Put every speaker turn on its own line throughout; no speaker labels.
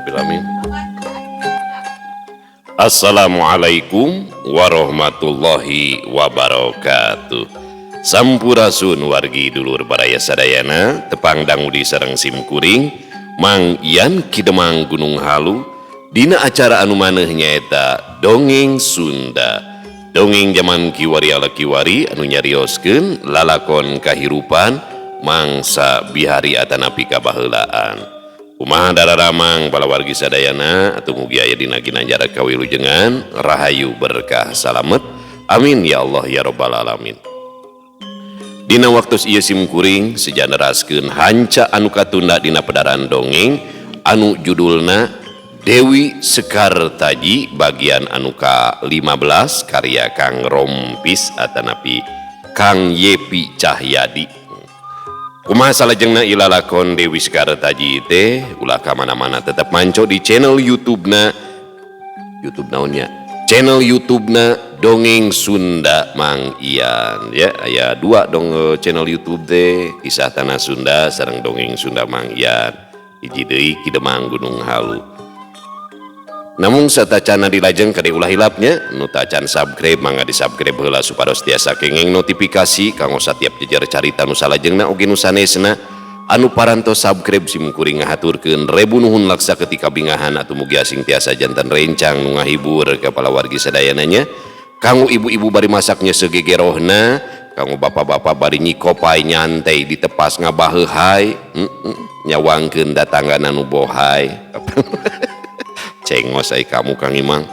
Alhamdulillahirabbil alamin. Assalamualaikum warahmatullahi wabarakatuh. Sampurasun wargi dulur baraya sadayana, tepang dangudi sareng sim kuring Mang Ian Kidemang Gunung Halu dina acara anu maneuh nyaeta Dongeng Sunda. Dongeng zaman kiwari ala kiwari anu nyarioskeun lalakon kahirupan mangsa bihari atanapi kabaheulaan. Kumaha dararamang para wargi sadayana atuh mugi aya dina ginanjar kawilujengan rahayu berkah salamet. Amin ya Allah ya rabbal alamin. Dina waktu ieu sim kuring sejaneraskeun hanca anu katunda dina pedaran dongeng anu judulna Dewi Sekartaji bagian anu ka-15 karya Kang Rompis atanapi Kang Yepi Cahyadi. Kumaha salajengna ilalakon Dewi Sekartaji teh ulah ka mana-mana tetep manco di channel YouTube-na, YouTube naonnya? Channel YouTube-na Dongeng Sunda Mang Ian ya, aya dua dong channel YouTube teh, Kisah Tanah Sunda sareng Dongeng Sunda Mang Ian. Hiji deui Kidemang Gunung Halu. Namun satacana dilajeng kade ulah hilapnya nu tacan subscribe mangga di subscribe heula supados tiasa kenging notifikasi kanggo satiap jejer carita nu salajengna oge nu sanesna. Anu parantos subscribe sim kuring ngahaturkeun rebu nuhun laksa ketika bingahan atuh mugi asing tiasa janten rencang nu ngahibur ka palawargi sadayananya. Kanggo ibu-ibu bari masaknya segegerohna, kanggo bapak-bapak bari nyikopai nyantai di tepas ngabaheuhai, nyawangkeun datanggana nu bohai. Cengos ai kamu Kang Imang.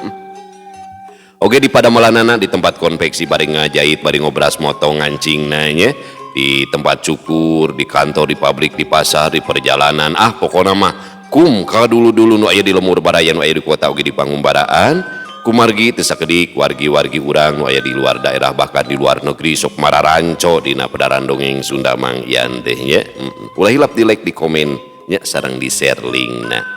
Oke di padamelanana di tempat konveksi bari ngajahit, bari ngobras motong ngancingna nya, di tempat cukur, di kantor, di pabrik, di pasar, di perjalanan. Ah pokona mah kum ka dulu-dulu nu aya di lemur baraya nu aya di kota oge di pangumbaraan. Kumargi teu sakedik wargi-wargi urang nu aya di luar daerah bahkan di luar negeri sok mararanco dina pedaran dongeng Sunda Mang Ian teh nya. Ulah hilap di like, di komen nya sareng di share linkna.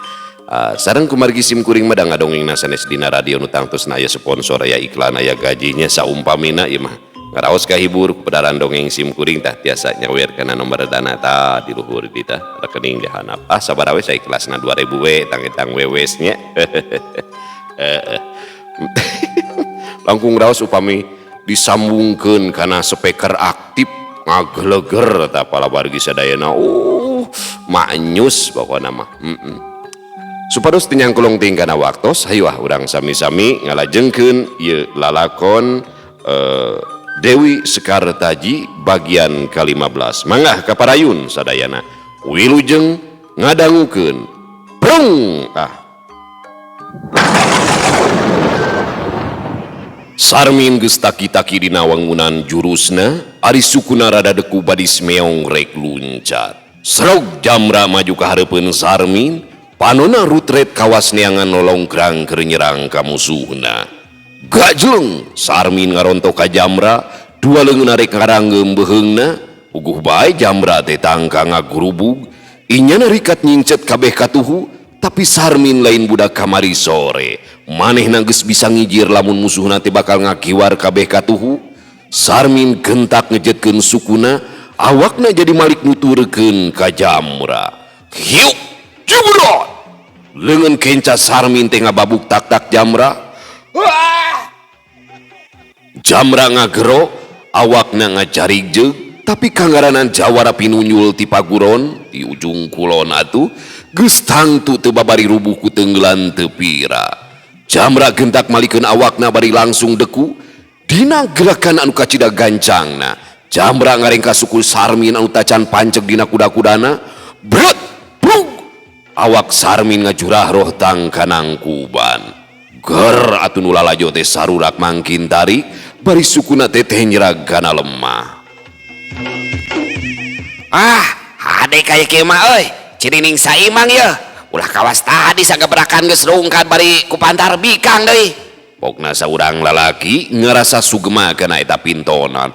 Sareng kumargi sim kuring mah da ngadongengna sanes dina radio nu tangtosna aya sponsor aya iklan aya gajinya saumpamina ieu mah ngaraos kahibur pedaran dongeng sim kuring tah tiasa nyawer kana nomor dana ta di luhur di tah rekening di handap. Ah sabaraha we saikhlasna 2000 we tang-tang wewes nya. Langkung raos upami disambungkeun kana speaker aktif ngageleger tah palawargi sadayana. Maknyus pokona mah. Supados teu nyangkolong teuing kana waktos, hayu ah urang sami-sami ngalajengkeun ieu lalakon Dewi Sekartaji bagian ke-15. Mangga kaparayun sadayana. Wilujeng ngadangukeun. Prung ah. Sarmin geus taki-taki dina wangunan jurusna, ari sukuna rada deku badis meong rek luncat. Serog jamra maju ka hareupeun Sarmin, panona rutret kawas neangan nolongkrang keur nyerang ka musuhna. Gajleng Sarmin ngarontok ka jamra, dua leungeun rek ngarangeum beuheungna, puguh bae jamra teh tangka ngagurubug, inyana rikat nyincet kabeh katuhu, tapi Sarmin lain budak kamari sore. Manehna geus bisa ngijir lamun musuhna teh bakal ngakiwar kabeh katuhu. Sarmin gentak ngejetkeun sukuna, awakna jadi malik nuturkeun ka jamra. Hiuk jumrot. Leungeun kenca Sarmin teh ngababuk tak-tak jamra. Wah! Jamra ngagero, awakna ngajarig-jeug, tapi kangaranan jawara pinunyul ti paguron di ujung kulon atuh geus tangtu teu babari rubuh ku teunggelan teu pira. Jamra gentak malikeun awakna bari langsung deku dina gerakan anu kacida gancangna. Jamra ngarengka suku Sarmin anu tacan panceg dina kuda-kudana. Bret brug. Awak Sarmin ngajurah roh tang kanangkuban. Ger atuh nu lalajo teh sarurak mangkin tarik bari sukuna teh nyerag kana lemah.
Ah, hade kaya kieu mah euy. Cirining saimang yeuh. Ulah kawas tadi sagebrakan geus rungkad bari ku pantar bikang deui.
Pokna saurang lalaki ngarasa sugema kana eta pintonan.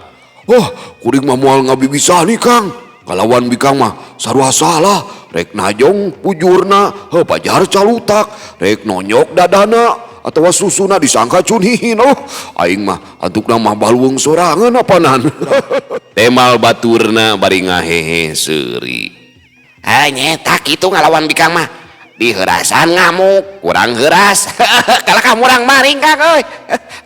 Oh, kuring mah moal ngabibisani Kang. Kalawan bikang mah sarua salah. Rek najong bujurna, heuh pajar calutak, rek nonyok dadana atawa susuna disangka cunihin. Oh, aing mah antukna mah baluweung sorangan apanan. Temal baturna bari ngahehe seuri.
Ah, nyeta kitu ngalawan bikang mah. Diheurasan ngamuk, kurang heuras. Kalah ka murang maring Kang euy.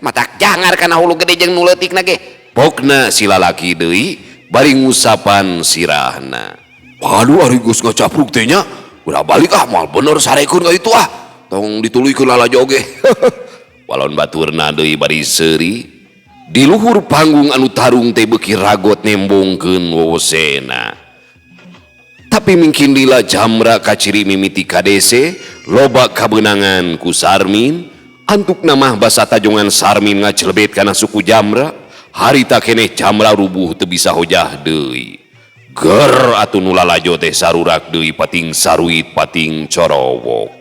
Matak jangar kana hulu gede jeung nu leutikna ge.
Pokna si lalaki deui bari ngusapan sirahna.
Aduh ari geus ngacapruk teh nya. Udah balik ah moal bener sarekeun ka itu ah. Tong dituluykeun lalajo oge.
Walon baturna deui bari seuri. Di luhur panggung anu tarung teh beuki ragot nembongkeun wowosena. Tapi mingkin lila Jamra kaciri mimiti kadese loba kabeunangan ku Sarmin. Antukna mah basa tajongan Sarmin ngacelebet kana suku Jamra. Harita keneh Jamra rubuh teu bisa hojah deui. Ger atuh nu lalajo teh sarurak deui pating saruit pating corowok.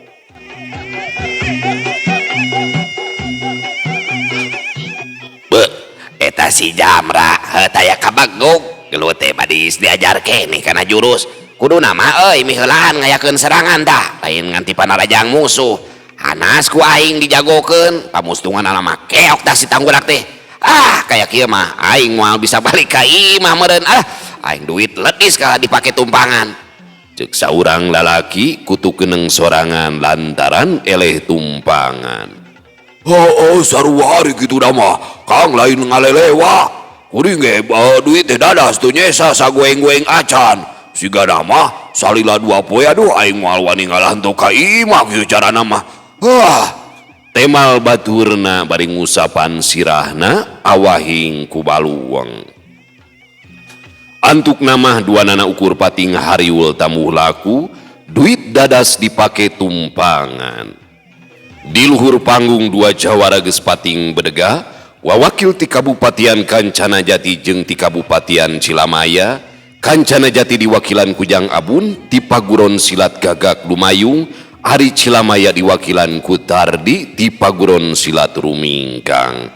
Eta si Jamra heuh taya kabegug gelut teh badis diajar keneh kana jurus. Kuduna mah euy miheulaan ngayakeun serangan tah lain nganti panarajang musuh. Hanas ku aing dijagokeun pamustungan mah keok tah si tanggurak teh. Ah kaya kieu mah aing moal bisa balik ka imah meureun. Ah aing duit ledis kalah dipake tumpangan.
Ceuk saurang lalaki kutu keuneng sorangan lantaran eleh tumpangan.
Oh, sarua ari kitu da mah. Kang lain ngalelewa. Kuring ge duit teh dadas teu nyesa sagoeng-goeng acan. Sigana mah salila dua poe aduh aing moal wani ngalanto ka imah kieu carana mah. Hah,
temal baturna bari ngusapan sirahna awahing ku baluweng. Antukna mah duanana ukur pating hariul tamuh laku, duit dadas dipake tumpangan. Di luhur panggung dua jawara geus pating bedega, wawakil ti Kabupatian Kancana Jati jeung ti Kabupatian Cilamaya. Kancana Jati diwakilan ku Jang Abun, ti Paguron Silat Gagak Lumayung, ari Cilamaya diwakilan ku Tardi ti Paguron Silat Rumingkang.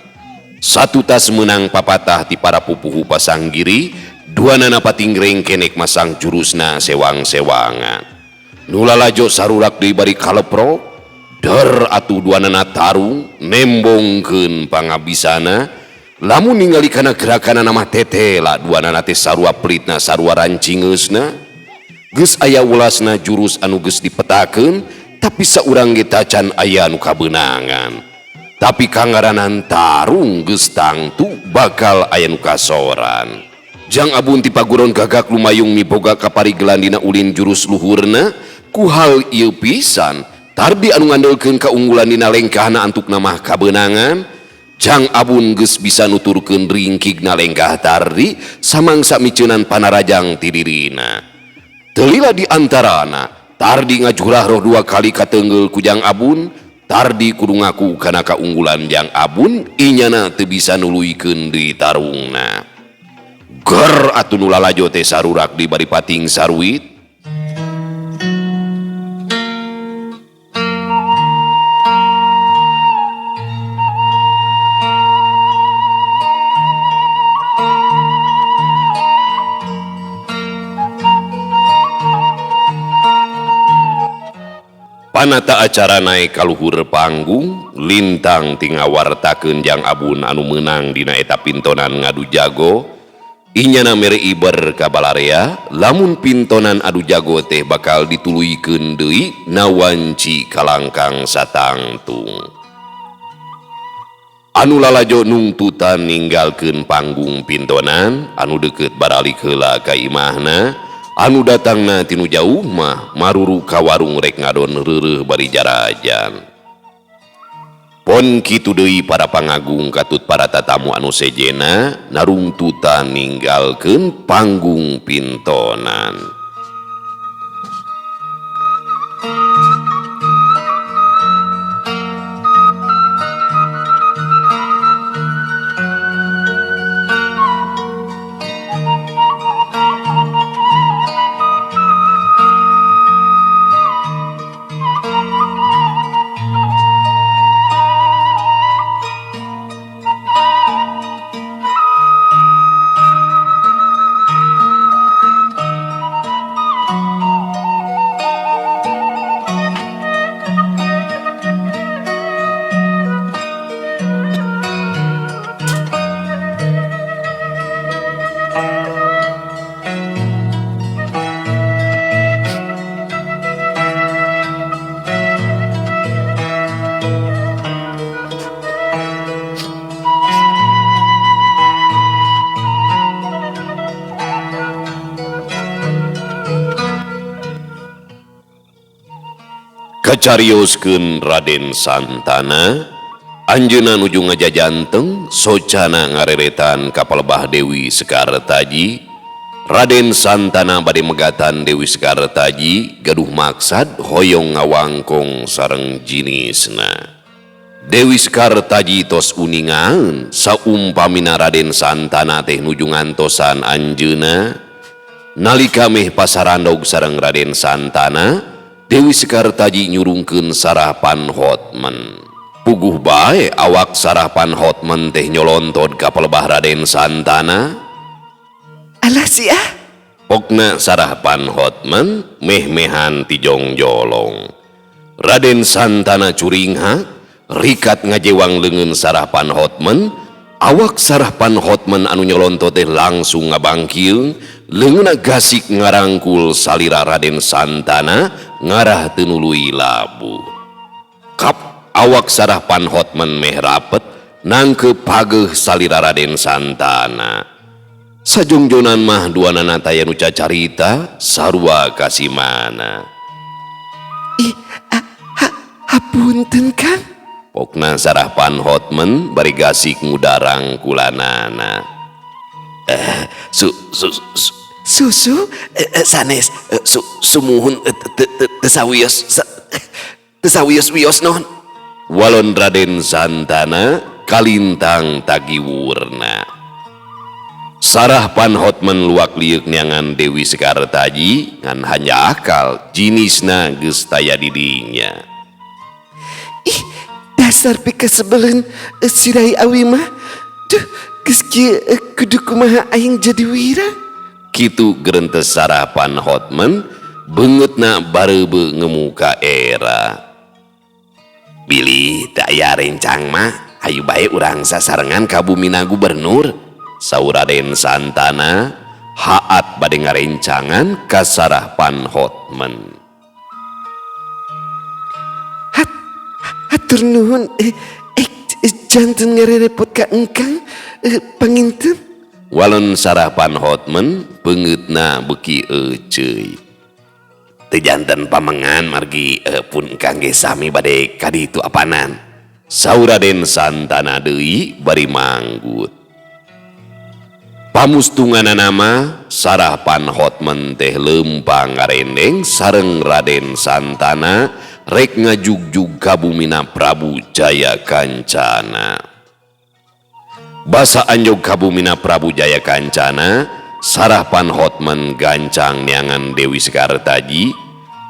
Satu tas menang papatah ti para pupuhu pasanggiri, duanana pating rengkenek masang jurusna sewang-sewangan. Nu lalajo sarurak deui bari kalepro, der atuh duanana tarung nembongkeun pangabisana. Lamun ningali kana gerakanana mah tetela duanana teh sarua pelitna sarua rancingeusna. Geus aya ulasna jurus anu geus dipetakeun, tapi saurang ge tacan aya nu kabeunangan. Tapi kangaranan tarung geus tangtu bakal aya nu kasoran. Jang Abun ti Paguron Gagak Lumayung miboga kaparigelan dina ulin jurus luhurna ku hal ieu pisan. Tardi anu ngandelkeun kaunggulan dina lengkahna antukna mah kabeunangan. Jang Abun geus bisa nuturkeun ringkigna lengkah Tardi samangsa miceunan panarajang ti dirina. Teu lila di antarana Tardi ngajurah roh dua kali kateungeul ku Jang Abun. Tardi kudu ngaku kana kaunggulan Jang Abun, inyana teu bisa nuluykeun deui tarungna. Ger atuh nu lalajo teh sarurak di bari pating saruit. Panata acara naik kaluhur panggung, lintang ti ngawartakeun Jang Abun anu meunang dina eta pintonan ngadu jago. Inyana mere iber ka balarea, lamun pintonan adu jago teh bakal dituluykeun deui na wanci kalangkang satangtung. Anu lalajo nungtutan ninggalkeun panggung pintonan, anu deukeut baralik heula ka imahna. Anu datangna tinu jauh mah maruru ka warung rek ngadon reureuh bari jarajan. Pon kitu deui para pangagung katut para tatamu anu sejena narungtutan ninggalkeun panggung pintonan. Kacarioskeun Raden Santana, anjeunna nuju ngajajanteng socana ngareretan ka palebah Dewi Sekartaji. Raden Santana bade megatan Dewi Sekartaji gaduh maksad hoyong ngawangkong sareng jinisna. Dewi Sekartaji tos uningaeun saumpamina Raden Santana teh nuju ngantosan anjeunna. Nalika meh pasarandog sareng Raden Santana, Dewi Sekartaji nyurungkeun Sarah Van Hotman. Puguh bae awak Sarah Van Hotman teh nyolontod ka palebah Raden Santana.
Alah sia.
Pokna Sarah Van Hotman meh-mehan tijongjolong. Raden Santana curinghak, rikat ngajewang leungeun Sarah Van Hotman. Awak Sarah Van Hotman anu nyolonto teh langsung ngabangkieung, leungeunna gasik ngarangkul salira Raden Santana ngarah teu nuluy labuh. Kap awak Sarah Van Hotman meh rapet nangkep pageuh salira Raden Santana. Sajongjonan mah duanana taya nu cacarita sarua kasimana.
Ih, hapunten Kang.
Pokna Sarah Van Hotman bari gasik ngudarang kulanana.
Susu
sanes sumuhun teu sawios teu sawios-wios non.
Walon Raden Santana kalintang tagiwurna. Sarah Van Hotman luak liuk neangan Dewi Sekartaji ngan hanya akal jinisna geus taya di dinya.
Ih, dasar pikasebeleun sirai awi mah. Duh, geus kieu kudu kumaha aing jadi wira.
Kitu gerentes Sarah Van Hotman beungeutna bareubeu ngemuka era.
Bilih teu aya rencang mah, hayu bae urang sasarengan ka bumina gubernur.
Saur Raden Santana haat bade ngarencangan ka Sarah Van Hotman.
Hatur nuhun janten ngarerepot ka engkang panginten.
Walon Sarah Van Hotman beungeutna beuki euceuy.
Teu janten pamengan margi pun engkang ge sami bade ka ditu apanan.
Saur Raden Santana deui bari manggut. Pamustunganana mah Sarah Van Hotman teh leumpang ngarendeng sareng Raden Santana rek ngajugjug ka bumina Prabu Jaya Kancana. Basa anjog ka bumina Prabu Jaya Kancana, Sarah Van Hotman gancang neangan Dewi Sekartaji,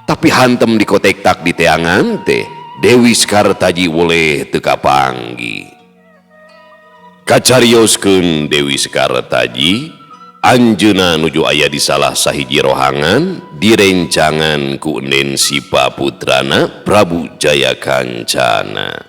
tapi hantem dikotektak di teangan teh Dewi Sekartaji woleh teu kapanggih. Kacarioskeun Dewi Sekartaji, anjeunna nuju aya di salah sahiji rohangan direncangan ku Enden Sipa putrana Prabu Jaya Kancana.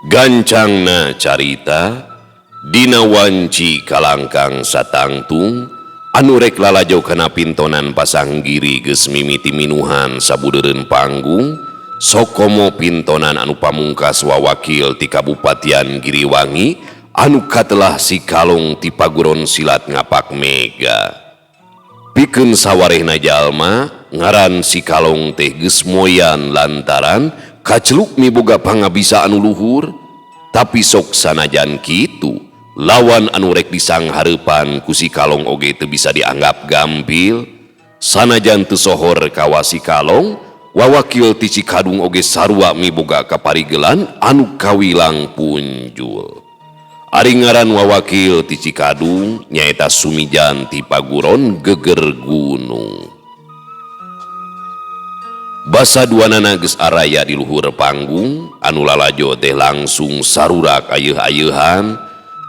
Gancangna carita dina wanci kalangkang satangtung anu rek lalajo kana pintonan pasanggiri geus mimiti minuhan sabudeureun panggung sokomo pintonan anu pamungkas wawakil ti Kabupatian Giriwangi anu katelah si kalong ti paguron silat ngapak mega. Pikeun sawarehna jalma ngaran si kalong teh geus moyan lantaran kaceluk miboga pangabisa anu luhur. Tapi sok sanajan kitu lawan anu rek disanghareupan ku si kalong oge teu bisa dianggap gampil. Sanajan teu sohor kawa si kalong, wawakil ti Cikadung oge sarua miboga kaparigelan anu kawilang punjul. Ari ngaran wawakil ti Cikadung nyaeta Sumijan ti Paguron Geger Gunung. Basa duanana geus araya di luhur panggung, anu lalajo teh langsung sarurak ayeuh-ayeuhan,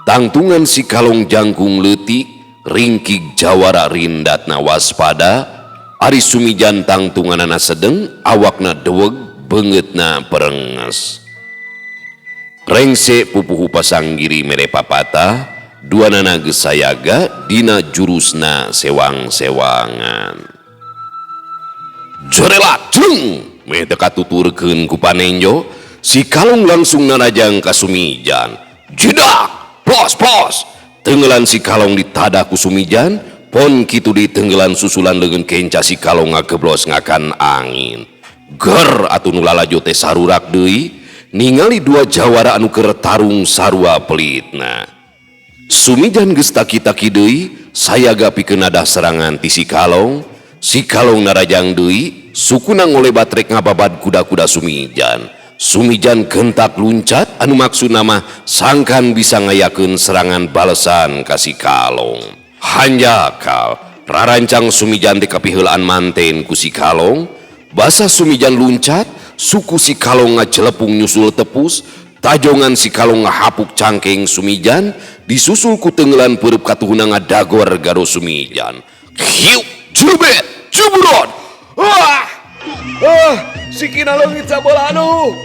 tangtungan si kalong jangkung leutik, ringkik jawara rindatna waspada, ari Sumijan tangtunganana sedeng, awakna deweg, beungeutna perenges. Rengse pupuhu pasanggiri mere papatah, duanana geus sayaga dina jurusna sewang-sewangan. Jorelat jeng meh teu katuturkeun ku panenjo, si Kalong langsung narajang ka Sumijan. Jidak, plos plos. Tenggelan si Kalong ditadah ku Sumijan, pon kitu ditenggelan susulan leungeun kenca si Kalong ngageblos ngakan angin. Ger atuh nu lalajo teh sarurak deui, ningali dua jawara anu keur tarung sarua pelitna. Sumijan geus taki-taki deui, sayaga pikeun nadah serangan ti si Kalong. Si Kalong narajang deui, sukuna ngolebat rek ngababad kuda-kuda Sumijan. Sumijan gentak luncat anu maksudna mah sangkan bisa ngayakeun serangan balesan ka si Kalong. Hanjakal, rarancang Sumijan teh kapiheulaan manten ku si Kalong. Basa Sumijan luncat, suku si Kalong ngajelepung nyusul tepus, tajongan si Kalong ngahapuk cangkeng Sumijan, disusul ku tenggelan peureub katuhuna ngadagor garo Sumijan. Hiu, jubet, juburon.
Wah! Ah, sikina leungit sabola anu.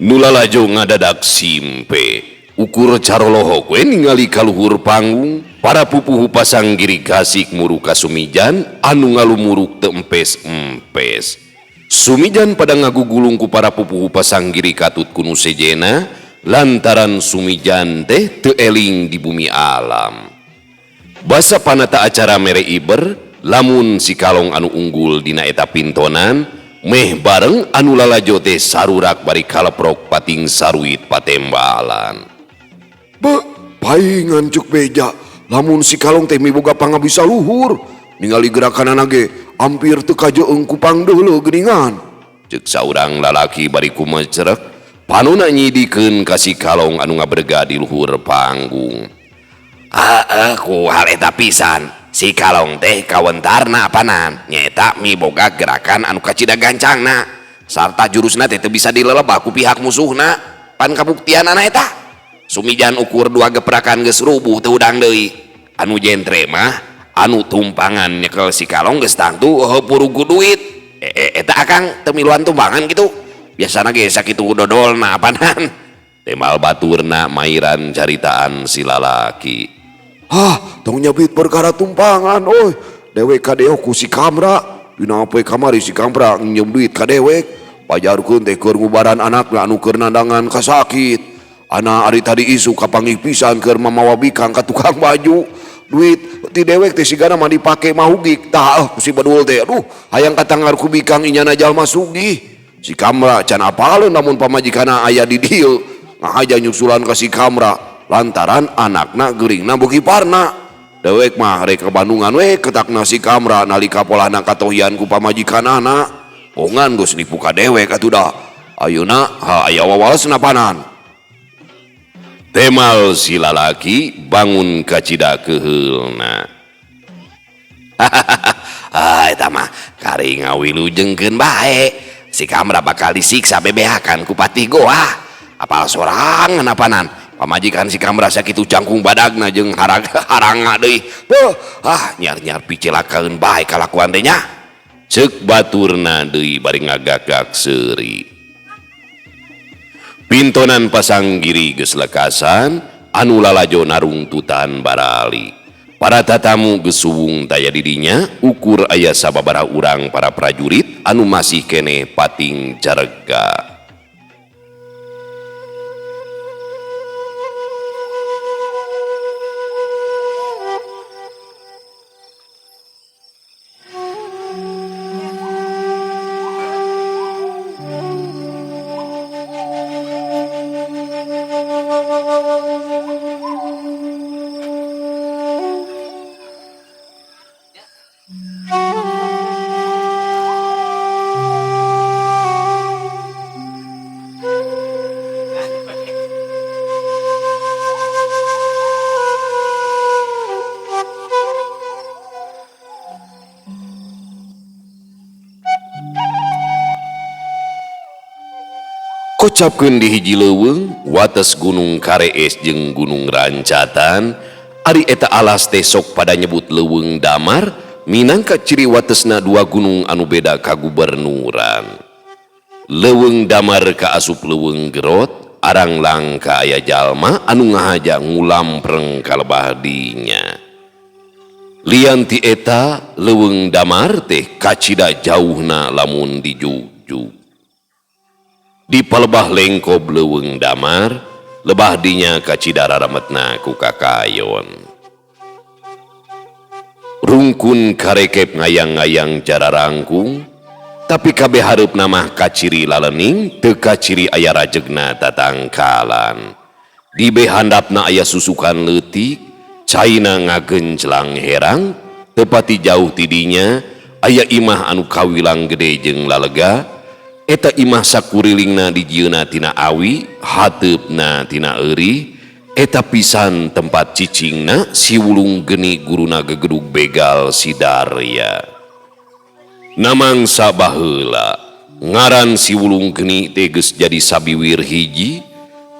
Nu lalajo ngadadak simpe. Ukur carolohok we ningali kaluhur panggung, para pupuhu pasanggiri gasik muruk ka Sumijan anu ngalumuruk teu empes-empes. Sumijan pada ngagugulung ku para pupuhu pasanggiri katut ku nu sejena lantaran Sumijan teh teu eling di bumi alam. Basa panata acara mere iber, lamun si Kalong anu unggul dina eta pintonan, meh bareng anu lalajo teh sarurak bari kaleprok pating saruit patembalan.
Be, paingan cuk beja, lamun si Kalong teh miboga pangabisa luhur, ningali gerakanana ge hampir teu kajeung ku pangdeuleu geuningan.
Ceuk saurang lalaki bari kumecrek, panona nyidikeun ka si Kalong anu ngabrega di luhur panggung.
Heeh, ku hal eta pisan. Si Kalong teh kawentarna panan, nyaeta miboga gerakan anu kacida gancangna, sarta jurusna teh teu bisa dilelebah ku pihak musuhna. Pan kabuktianana eta. Sumijan ukur dua geprakan geus rubuh teu hudang deui. Anu jentre mah anu tumpangan nyekel si Kalong geus tangtu heuh ku duit. Eta akang teu miluan tumpangan kitu. Biasana ge sakitu dodolna apanan.
Temal baturna mairan caritaan si lalaki.
Hah, tong nyabit perkara tumpangan oi. Dewek ka dewek ku si Kamra. Dina poe kamari si Kamra nginjem duit ka dewek. Pajarkeun teh keur ngubaran anakna anu keur nandangan kasakit. Ana ari tadi isu kapanggih pisan keur mamawa bikang ka tukang baju. Duit ti dewek teh sigana mah dipake mahugik. Tah ku si bedul teh aduh hayang katangar ku bikang inyana jalma sugih. Si Kamra can apaleun lamun pamajikanna aya di dieu. Ngahaja nyusulan ka si Kamra lantaran anakna geuringna beuki parna. Dewek mah rek ka Bandungan we ketakna si Kamra nalika polahna katohian ku pamajikanana. Bongan geus nipu ka dewek atuh dah. Ayeuna ha aya wawalesna panan.
Temal si lalaki bangun kacida keheulna.
Ah, eta mah kari ngawilujengkeun bae. Si Kamra bakal disiksa bebeakan ku Patih Goa. Apal sorangan apanan. Pamajikan si Kamra sakitu jangkung badagna jeung haranga deui. Beuh, ah nyar-nyar picilakaeun bae kalakuan teh nya.
Ceuk baturna deui bari ngagagak seuri. Pintonan pasanggiri geus lekasan, anu lalajo narungtutan barali. Para tatamu geus suwung taya di dinya, ukur aya sababaraha urang para prajurit anu masih keneh pating carega. Kocapkeun di hiji leuweung wates Gunung Karees jeung Gunung Rancatan, ari eta alas teh sok pada nyebut leuweung Damar minangka ciri watesna dua gunung anu beda kagubernuran. Leuweung Damar kaasup leuweung Gerot, Arang langka aya jalma anu ngahaja ngulampreng ka lebah dinya. Lian ti eta leuweung damar teh kacida jauhna lamun dijugjug. Di palebah lengkob leuweung damar, lebah dinya kacida rarametna ku kakayon. Rungkun karekep ngayang-ngayang jararangkung, tapi kabeh hareupna mah kaciri lalening teu kaciri aya rajegna tatangkalan. Di behandapna aya susukan leutik, caina ngagenclang herang, tepati jauh tidinya aya imah anu kawilang gede jeung lalega. Eta imah sakurilingna dijieunna tina awi, hateupna tina eurih. Eta pisan tempat cicingna si Wulung Geni guruna gegedug begal si Darya. Namangsa baheula ngaran si Wulung Geni teh geus jadi sabiwir hiji,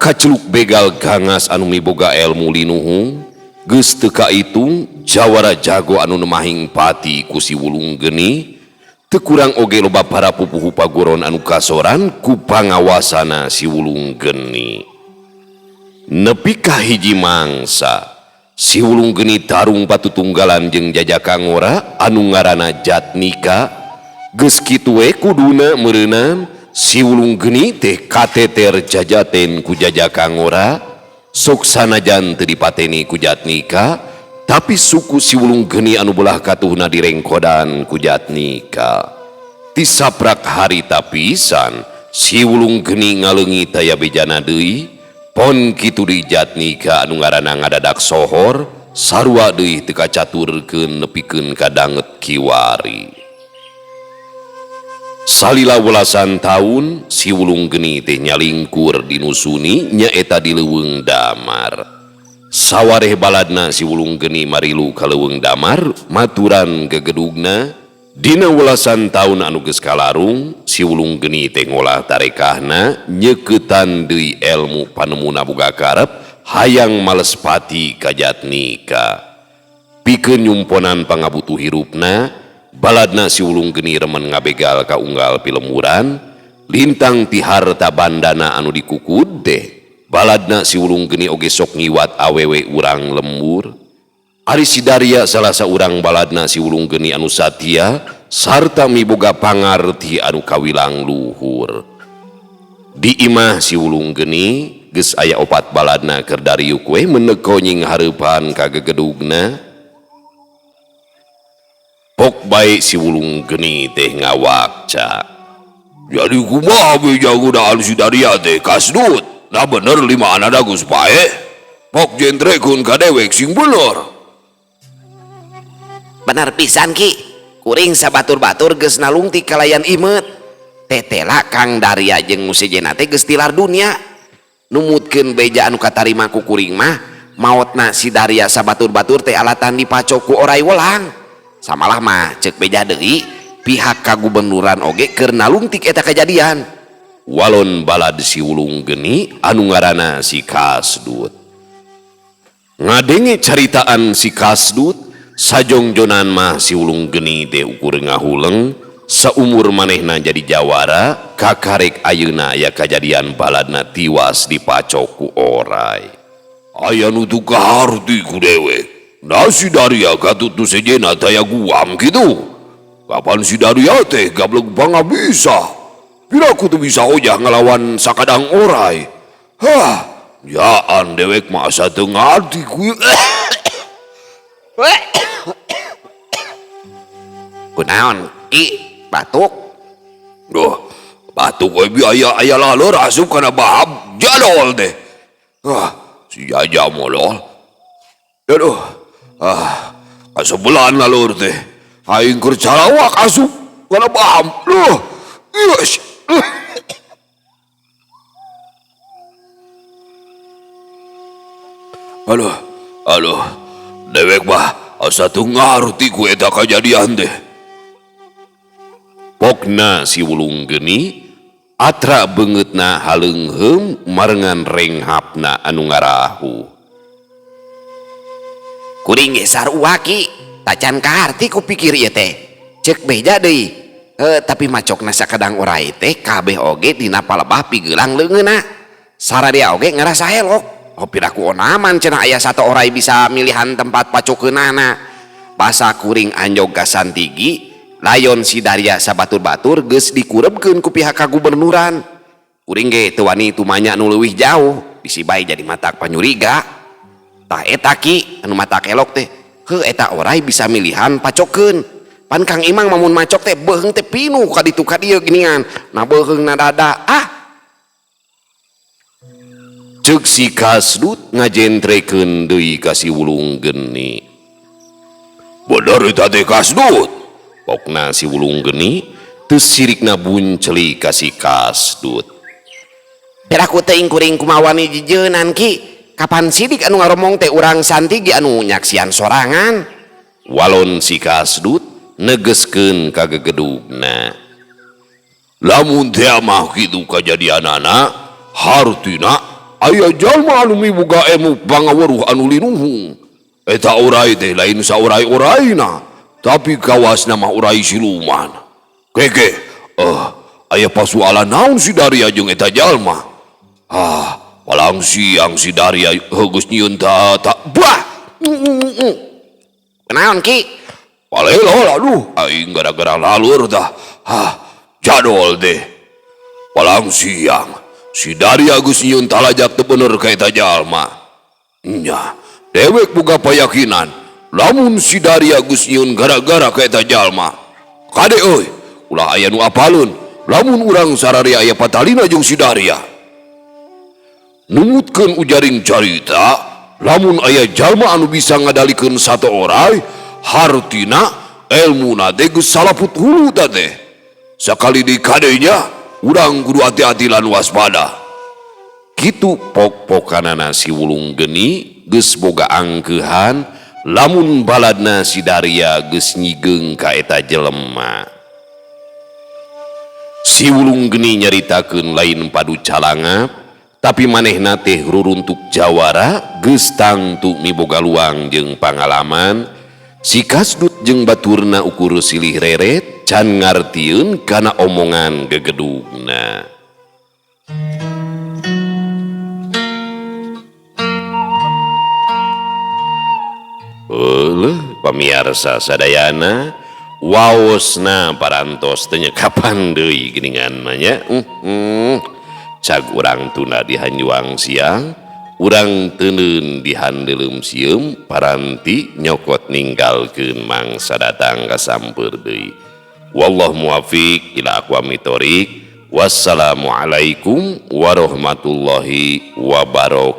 kaceluk begal gangas anu miboga elmu linuhung, geus teu kaitung jawara jago anu nemahing pati ku si Wulung Geni. Teu kurang oge loba para pupuhu pagoron anu kasoran ku pangawasana si Wulung Geni. Nepi ka hiji mangsa si Wulung Geni tarung patutunggalan jeung jajaka ngora anu ngaranna Jatnika. Geus kitu we kuduna meureunnan si Wulung Geni teh kateter jajaten ku jajaka ngora. Sok sanajan teu dipateni ku Jatnika, tapi suku si Wulung Geni anu belah katuhna direngkodan ku Jatnika. Tisaprak harita pisan si Wulung Geni ngaleungi taya bejana deui. Pon kitu di Jatnika anu ngaranna ngadadak sohor, sarua deui teu kacaturkeun nepikeun ka danget kiwari. Salila welasan taun si Wulung Geni teh nyalingkur di Nusuni nyaeta di Leuweung Damar. Sawareh baladna si Wulung Geni marilu ka Leuweung Damar maturan gegedugna. Dina welasan taun anu geus kalarung si Wulung Geni teh ngolah tarekahna nyeuketan deui elmu panemuna boga karep hayang males pati ka Jatnika. Pikeun nyumponan pangabutuh hirupna, baladna si Wulung Geni remen ngabegal ka unggal pilemburan, lintang ti harta bandana anu dikukud teh. Baladna si Wulung Geni oge sok ngiwat awewe urang lembur. Ari si Darya salah saurang baladna si Wulung Geni anu satia sarta miboga pangarti anu kawilang luhur. Di imah si Wulung Geni geus aya opat baladna keur dariuk we meneko nying hareupan ka gegedugna. Pok bae si Wulung Geni teh ngawakca.
Jadi kumaha beja godaan si Darya teh kasdut? Nah bener lima anada geus paeh. Pok jentrekeun ka dewek sing bener.
Bener pisan Ki, kuring sabatur-batur geus nalungtik kalayan imet. Tetela Kang Darya jeung nu sejenna teh geus tilar dunia. Numutkeun beja anu katarima ku kuring mah, maotna si Darya sabatur-batur teh alatan dipacok ku orai welang. Samalah mah ceuk beja deui, pihak kagubernuran oge keur nalungtik eta kejadian.
Walon balad si Wulung Geni anu ngaranna si Kasdut. Ngadenge caritaan si Kasdut, sajongjonan mah si Wulung Geni teh ukur ngahuleng, saumur manehna jadi jawara, kakarek ayeuna aya kajadian baladna tiwas dipacok ku orai.
Aya nu teu kaharti ku dewek. Nah si Darya katut nu sejenna taya guam kitu. Kapan si Darya teh gablek pangabisa? Piraku teu bisa ojah ngalawan sakadang orai. Hah, jaan dewek mah asa teu ngarti ku.
Kunaon Ki batuk?
Duh, batuk we biaya aya laleur asup kana bahab jadol teh. Ah, si Jaja molol. Aduh, ah, kasebelan laleur teh. Aing keur calawak asup kana bahab. Duh, yes. Aduh, aduh, dewek mah asa teu ngarti ku eta kajadian teh.
Pokna si Wulung Geni atra beungeutna haleungheum marengan renghapna anu ngarahu.
Kuring ge sarua Ki, tacan kaharti ku pikir ieu teh. Ceuk beja deui. Tapi macokna sakadang orai teh kabeh oge dina palebah pigelang leungeunna. Saradia oge ngarasa helok. Oh piraku onaman cenah aya satu orai bisa milihan tempat pacokeunana. Basa kuring anjog ka Santigi, layon si Darya sabatur-batur geus dikurebkeun ku pihak kagubernuran. Kuring ge teu wani tumanya nu leuwih jauh, bisi bae jadi matak panyuriga. Tah eta Ki anu matak elok teh. Heuh eta orai bisa milihan pacokeun. Pan Kang Imang mamun macok teh beuheung teh pinuh ka ditu ka dieu geuningan. Na beuheung na dada. Ah.
Ceuk si Kasdut ngajentrekeun deui ka si Wulung Geni.
Bener eta teh Kasdut.
Pokna si Wulung Geni teu sirikna bunceli ka si Kasdut.
Piraku teuing kuring kumaha wani jijeunan Ki. Kapan sidik anu ngaromong teh urang Santigi anu nyaksian sorangan.
Walon si Kasdut negeskeun ka gegedugna.
Lamun teh mah kitu kajadianana hartina aya jalma anu miboga ilmu pangaweruh anu linuhung. Eta orai teh lain saorai-oraina, tapi kawasna mah orai siluman. Keke, aya pasualan naon si Darya jeung eta jalma? Ah, palang siang si Darya heugeus nyieun ta bah.
Kunaon Ki?
Palelo aduh, aing gara-gara lalur tah. Hah, jadol deh. Palang siang si Darya geus nyieun talajak teu bener ka eta jalma. Nya, dewek boga payakinan lamun si Darya geus nyieun gara-gara ka eta jalma. Kade euy, ulah aya nu apaleun lamun urang sararia aya patalina jeung si Darya. Numutkeun ujaring carita, lamun aya jalma anu bisa ngadalikeun satu orai, hartina elmuna teh geus salaput hulu ta teh. Sakali di kadenya urang kudu hati-hati lan waspada.
Kitu pok-pokanana si Wulung Geni geus boga angkeuhan lamun baladna si Darya geus nyigeung ka eta jelema. Si Wulung Geni nyaritakeun lain padu calangap, tapi manehna teh ruruntuk jawara geus tangtu miboga luang jeung pangalaman. Si Kasdut jeung baturna ukur silih reret can ngartieun kana omongan gegedugna. Euleuh pamiarsa sadayana waosna parantos teu nyekapan deui geuningan mah nya. Cag urang tunda di hanjuang siang, urang teuneun di handeuleum sieum, paranti nyokot ninggalkeun mangsa datang ka sampeur deui. Wallahu muwafiq ila aqwamit thoriq. Wassalamualaikum warahmatullahi wabarakatuh.